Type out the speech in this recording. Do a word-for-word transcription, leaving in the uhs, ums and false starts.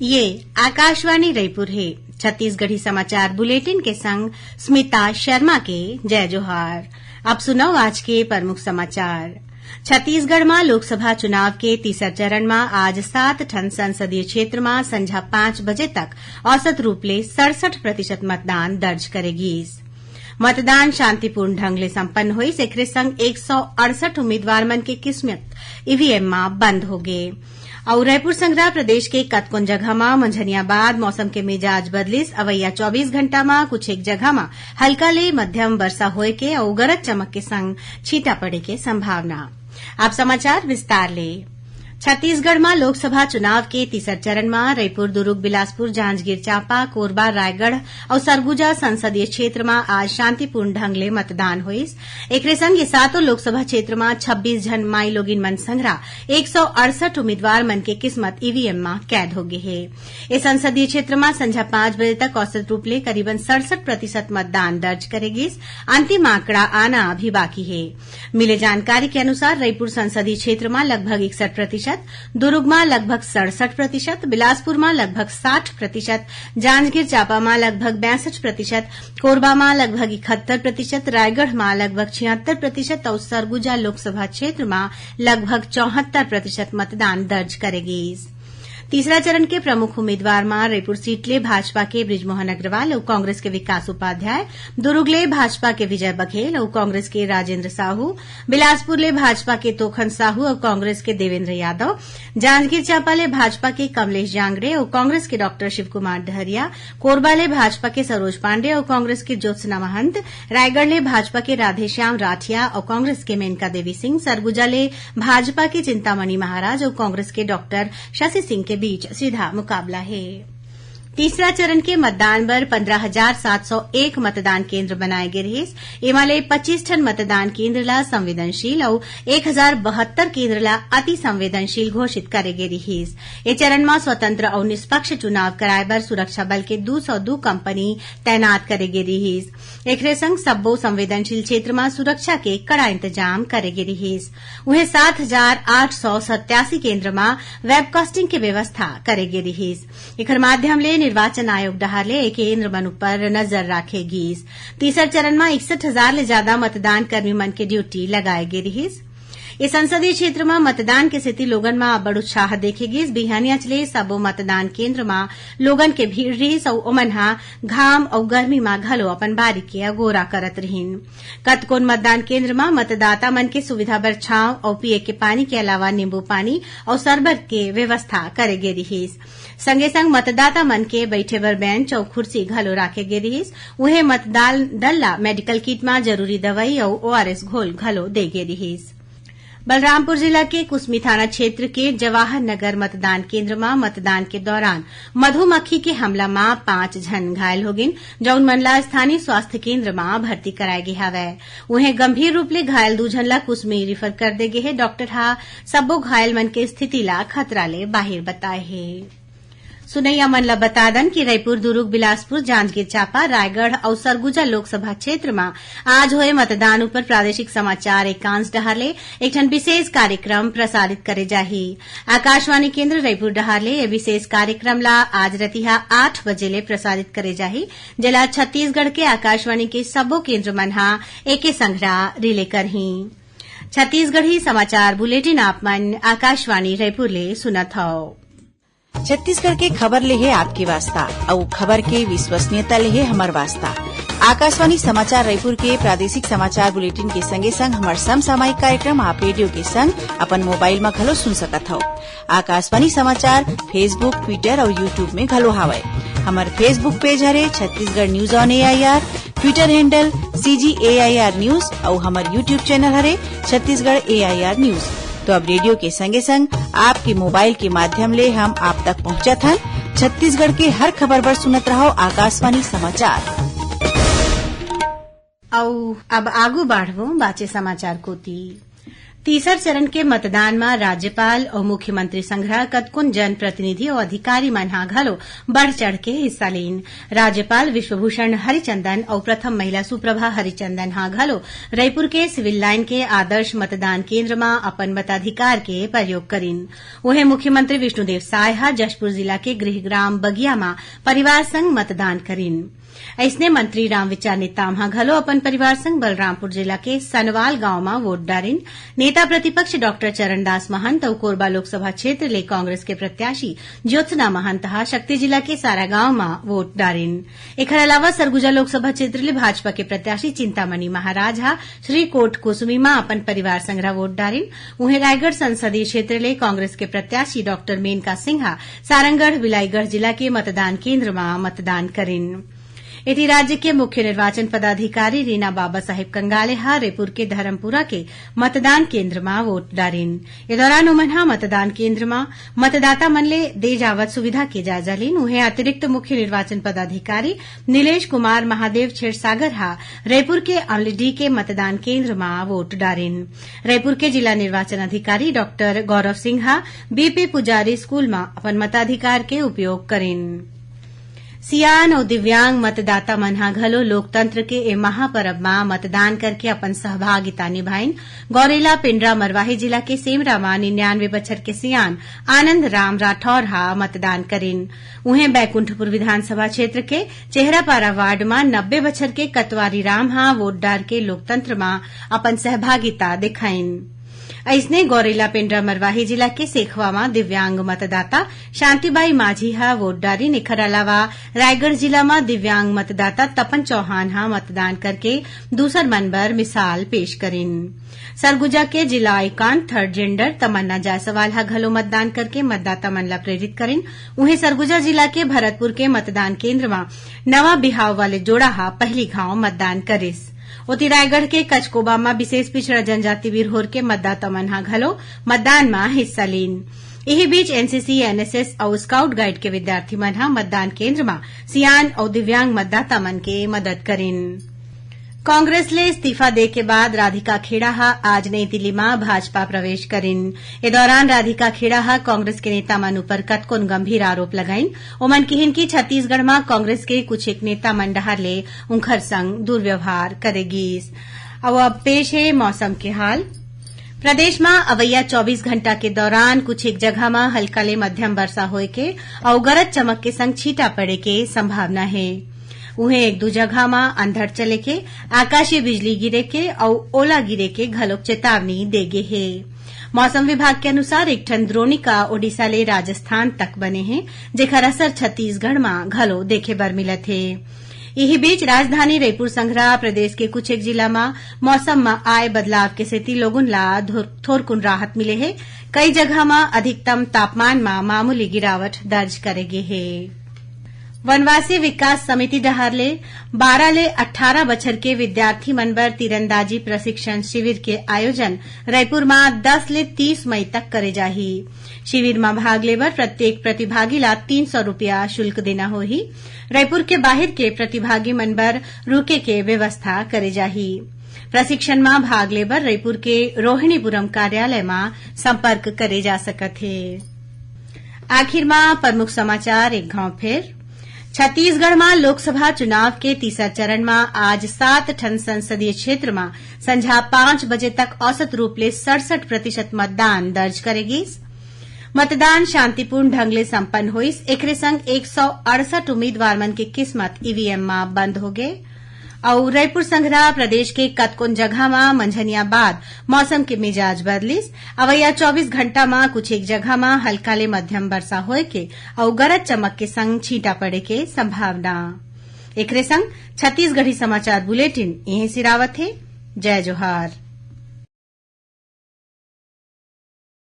ये आकाशवाणी रईपुर हे। छत्तीसगढ़ी समाचार बुलेटिन के संग स्मिता शर्मा के जय जोहार। अब सुनव आज के प्रमुख समाचार। छत्तीसगढ़ म लोकसभा चुनाव के तीसर चरण म आज सात ठन संसदीय क्षेत्र म संझा पाँच बजे तक औसत रूप ले सड़सठ प्रतिशत मतदान दर्ज करे गीस। मतदान शांतिपूर्ण ढंग ले संपन्न होइस, एकरे संग एक सौ अड़सठ उम्मीदवार मन के किस्मत ईवीएम म बंद होगे। अउ रईपुर संघरा प्रदेश के कतकोन जगह म मंझनिया बाद मौसम के मिजाज बदलिस। अवइया चौबीस घंटा म कुछ एक जगह म हल्का ले मध्यम वर्षा होए के अउ गरज चमक के संग छींटा पड़े के संभावना। अब समाचार विस्तार ले। छत्तीसगढ़ म लोकसभा चुनाव के तीसर चरण म रईपुर, दुरूग, बिलासपुर, जांजगीर चांपा, कोरबा, रायगढ़ अउ सरगुजा संसदीय क्षेत्र म आज शांतिपूर्ण ढंग ले मतदान होइस। एकरे संग ये सातों लोकसभा क्षेत्र म छब्बीस झन माईलोगिन मन संघरा एक सौ अड़सठ उम्मीदवार मन के किस्मत ईवीएम म कैद होगे हे। ए संसदीय क्षेत्र म संझा पाँच बजे तक औसत रूप ले करीबन सड़सठ प्रतिशत मतदान दर्ज करे गीस। अंतिम आंकड़ा आना अभी बाकी हे। मिले जानकारी के अनुसार रईपुर संसदीय क्षेत्र म लगभग इकसठ प्रतिशत, दुरूग म लगभग सड़सठ प्रतिशत, बिलासपुर म लगभग साठ प्रतिशत, जांजगीर चांपा म लगभग बासठ प्रतिशत, कोरबा म लगभग इकहत्तर प्रतिशत, रायगढ़ म लगभग छिहत्तर प्रतिशत अउ सरगुजा लोकसभा क्षेत्र म लगभग चौहत्तर प्रतिशत मतदान दर्ज करे गीस। तीसरा चरण के प्रमुख उम्मीदवार म रईपुर सीट ले भाजपा के बृजमोहन अग्रवाल अउ कांग्रेस के विकास उपाध्याय, दुरूग ले भाजपा के विजय बघेल अउ कांग्रेस के राजेंद्र साहू, बिलासपुर ले भाजपा के तोखन साहू अउ कांग्रेस के देवेंद्र यादव, जांजगीर चांपा ले भाजपा के कमलेश जांगड़े अउ कांग्रेस के डॉक्टर शिवकुमार डहरिया, कोरबा ले भाजपा के सरोज पांडे अउ कांग्रेस के ज्योत्सना महंत, रायगढ़ ले भाजपा के राधेश्याम राठिया अउ कांग्रेस के मेनका देवी सिंह, सरगुजा ले भाजपा के चिंतामणि महाराज अउ कांग्रेस के डॉक्टर शशि सिंह के बीच सीधा मुकाबला हे। तीसरा चरण के मतदान बर पंद्रह हजार सात सौ एक मतदान केंद्र बनाए गे रिहिस। एमा ले पच्चीस ठन मतदान केंद्र ला संवेदनशील अउ एक हजार बहत्तर केंद्र ला अति संवेदनशील घोषित करे गे रिहिस। ए चरण म स्वतंत्र अउ निष्पक्ष चुनाव कराए बर सुरक्षा बल के दू सौ दू कंपनी तैनात करे गे रिहिस। एकरे संग सब्बो संवेदनशील क्षेत्र म सुरक्षा के कड़ा इंतजाम करे गे रिहिस। उहें, सात हजार आठ सौ सत्यासी केंद्र म वेबकास्टिंग के व्यवस्था करे गे रिहिस। एखर माध्यम ले निर्वाचन आयोग डहार ले ए केंद्र मन ऊपर नजर राखे गीस। तीसर चरण म इकसठ हजार ले जादा मतदान कर्मी मन के ड्यूटी लगाए गे रिहिस। ए संसदीय क्षेत्र म मतदान के सेती लोगन म अब्बड़ उत्साह देखे गीस। बिहानियाच ले सबो मतदान केंद्र म लोगन के भीड़ रिहिस अउ ओमन ह घाम अउ गर्मी म घलो अपन बारी के अगोरा करत रिहिन। कतकोन मतदान केंद्र म मतदाता मन के सुविधा बर छांव अउ पीए के पानी के अलावा नींबू पानी अउ शरबत के व्यवस्था करे गे रिहिस। संगे संग मतदाता मन के बइठे बर बेंच अउ कुर्सी घलो राखे गे रिहिस। उहें, मतदान दल ला मेडिकल किट म जरूरी दवई अउ ओआरएस घोल घलो दे गे रिहिस। बलरामपुर जिला के कुसमी थाना क्षेत्र के जवाहर नगर मतदान केंद्र म मतदान के दौरान मधुमक्खी के हमला म पांच झन घायल होगिन, जउन मन ला स्थानीय स्वास्थ्य केंद्र म भर्ती कराए गे हवय। उहें, गंभीर रूप ले घायल दू झन ला कुसमी रिफर कर दे गे हे। डॉक्टर ह सब्बो घायल मन के स्थिति ला खतरा ले बाहिर बताए हे। सुनइया मन ल बता दन कि रईपुर, दुरूग, बिलासपुर, जांजगीर चांपा, रायगढ़ अउ सरगुजा लोकसभा क्षेत्र म आज होए मतदान ऊपर प्रादेशिक समाचार एकांश डहार ले एक ठन विशेष कार्यक्रम प्रसारित करे जाही। आकाशवाणी केंद्र रईपुर डहार ले ए विशेष कार्यक्रम ला आज रतिहा आठ बजे ले प्रसारित करे जाही, जेला छत्तीसगढ़ के आकाशवाणी के सब्बो केंद्र मन ह एके संघरा रिले करही। छत्तीसगढ़ी समाचार बुलेटिन आप मन आकाशवाणी रईपुर ले सुनत हव। छत्तीसगढ़ के खबर ले हे आपके वास्ता, अउ खबर के विश्वसनीयता ले हे हमर वास्ता। आकाशवाणी समाचार रईपुर के प्रादेशिक समाचार बुलेटिन के संगे संग हमर समसामयिक कार्यक्रम आप रेडियो के संग अपन मोबाइल म घलो सुन सकत हव। आकाशवाणी समाचार Facebook, Twitter अउ YouTube में घलो हावय। हमर Facebook पेज हरे Chhattisgarh news on AIR, Twitter handle CG AIR news अउ हमर YouTube चैनल हरे छत्तीसगढ़ एआईआर न्यूज। तो अब रेडियो के संगे संग आपके मोबाइल के माध्यम ले हम आप तक पहुंचत हन। छत्तीसगढ़ के हर खबर बर सुनत रहव आकाशवाणी समाचार। अउ अब आगू बाढ़बो बाचे समाचार कोती। तीसर चरण के मतदान म राज्यपाल अउ मुख्यमंत्री संघरा कतकोन जनप्रतिनिधि अउ अधिकारी मन ह घलो बढ़ चढ़ के हिस्सा लीन। राज्यपाल विश्वभूषण हरिचंदन अउ प्रथम महिला सुप्रभा हरिचंदन ह घलो रईपुर के सिविल लाइन के आदर्श मतदान केंद्र म अपन मताधिकार के प्रयोग करिन। उहें, मुख्यमंत्री विष्णुदेव साय ह जशपुर जिला के गृहग्राम बगिया म परिवार संग मतदान करिन। अइसने मंत्री रामविचार नेताम ह घलो अपन परिवार संग बलरामपुर जिला के सनवाल गांव म वोट डारिन। नेता प्रतिपक्ष डॉक्टर चरणदास महंत अउ कोरबा लोकसभा क्षेत्र ले कांग्रेस के प्रत्याशी ज्योत्सना महंत ह शक्ति जिला के सारा गांव म वोट डारिन। एखर अलावा सरगुजा लोकसभा क्षेत्र ले भाजपा के प्रत्याशी चिंतामणि महाराज ह श्री कोट कुसुमी म अपन परिवार संघरा वोट डारिन। उहें, रायगढ़ संसदीय क्षेत्र ले कांग्रेस के प्रत्याशी डॉक्टर मेनका सिंह ह सारंगढ़ बिलाईगढ़ जिला के मतदान केंद्र म मतदान करिन। एती, राज्य के मुख्य निर्वाचन पदाधिकारी रीना बाबा साहेब कंगाले ह रईपुर के धर्मपुरा के मतदान केंद्र म वोट डारिन। ए दौरान ओमन ह मतदान केंद्र म मतदाता मन ले दे जावत सुविधा के जायजा लीन। उहें, अतिरिक्त मुख्य निर्वाचन पदाधिकारी नीलेश कुमार महादेव क्षीरसागर ह रईपुर के अमलीडीह के मतदान केंद्र म वोट डारिन। रईपुर के जिला निर्वाचन अधिकारी डॉक्टर गौरव सिंह ह बीपी पुजारी स्कूल म अपन मताधिकार के उपयोग करिन। सियान अउ दिव्यांग मतदाता मन ह घलो लोकतंत्र के ए महापरब म मतदान करके अपन सहभागिता निभाइन। गौरेला पेंड्रा मरवाही जिला के सेमरा म निन्यानवे बछर के सियान आनंद राम राठौर ह मतदान करिन। उहें, बैकुंठपुर विधानसभा क्षेत्र के चेहरापारा वार्ड म नब्बे बछर के कतवारी राम ह वोट डार के लोकतंत्र म अपन सहभागिता देखाइन। अइसने, गौरेला पेंड्रा मरवाही जिला के सेखवा म दिव्यांग मतदाता शांतिबाई माझी ह वोट डारिन। एखर अलावा, रायगढ़ जिला म दिव्यांग मतदाता तपन चौहान ह मतदान करके दूसर मन बर मिसाल पेश करिन। सरगुजा के जिला आइकॉन थर्ड जेंडर तमन्ना जायसवाल ह घलो मतदान करके मतदाता मन ला प्रेरित करिन। उहें, सरगुजा जिला के भरतपुर के मतदान केंद्र म नवा बिहाव वाले जोड़ा ह पहिली घांव मतदान करिस। ओती, रायगढ़ के कचकोबा म विशेष पिछड़ा जनजाति विरहोर के मतदाता मन ह घलो मतदान म हिस्सा लीन। इही बीच, एनसीसी, एनएसएस अउ स्काउट गाइड के विद्यार्थी मन ह मतदान केंद्र म सियान अउ दिव्यांग मतदाता मन के मदद करिन। कांग्रेस ले इस्तीफा दे के बाद राधिका खेड़ा ह आज नई दिल्ली म भाजपा प्रवेश करिन। ए दौरान राधिका खेड़ा ह कांग्रेस के नेता मन ऊपर कतकोन गंभीर आरोप लगाइन। ओमन किहिन कि छत्तीसगढ़ म कांग्रेस के कुछ एक नेता मन डहार ले उंखर संग दुर्व्यवहार करे गीस। अउ अब पेश हे मौसम के हाल। प्रदेश म अवइया चौबीस घंटा के दौरान कुछ एक जगह म हल्का ले मध्यम वर्षा होए के अउ गरज चमक के संग छींटा पड़े के संभावना हे। उहें, एक दू जगह म अंधड़ चले के, आकाशीय बिजली गिरे के अउ ओला गिरे के घलोक चेतावनी दे गे हे। मौसम विभाग के अनुसार, एक ठन द्रोणिका ओडिशा ले राजस्थान तक बने हे, जेखर असर छत्तीसगढ़ म घलो देखे बर मिलत हे। इही बीच, राजधानी रईपुर संघरा प्रदेश के कुछ एक जिला म मौसम म आए बदलाव के सेती लोगन ला धोर-, थोरकुन राहत मिले हे। कई जगह म अधिकतम तापमान म मामूली गिरावट दर्ज करे गे हे। वनवासी विकास समिति डहार ले बारह ले अट्ठारह बछर के विद्यार्थी मन बर तीरंदाजी प्रशिक्षण शिविर के आयोजन रईपुर म दस ले तीस मई तक करे जाही। शिविर म भाग ले बर प्रत्येक प्रतिभागी ला तीन सौ रुपया शुल्क देना होही। रईपुर के बाहिर के प्रतिभागी मन बर रुके के व्यवस्था करे जाही। प्रशिक्षण म भाग ले बर रईपुर के रोहिणीपुरम कार्यालय म संपर्क करे जा सकत हे। आखिर म प्रमुख समाचार एक घांव फेर। छत्तीसगढ़ म लोकसभा चुनाव के तीसर चरण म आज सात ठन संसदीय क्षेत्र म संझा पांच बजे तक औसत रूप ले सड़सठ प्रतिशत मतदान दर्ज करे गीस। मतदान शांतिपूर्ण ढंग ले संपन्न होइस। एकरे संग एक सौ अड़सठ उम्मीदवार मन के किस्मत ईवीएम म बंद हो गे। अउ रईपुर संघरा प्रदेश के कतकोन जगह म मंझनिया बाद मौसम के मिजाज बदलिस। अवइया चौबीस घंटा म कुछ एक जगह म हल्का ले मध्यम वर्षा होए के अउ गरज चमक के संग छींटा पड़े के संभावना। एकरे संग छत्तीसगढ़ी समाचार बुलेटिन इहें सिरावत हे। जय जोहार।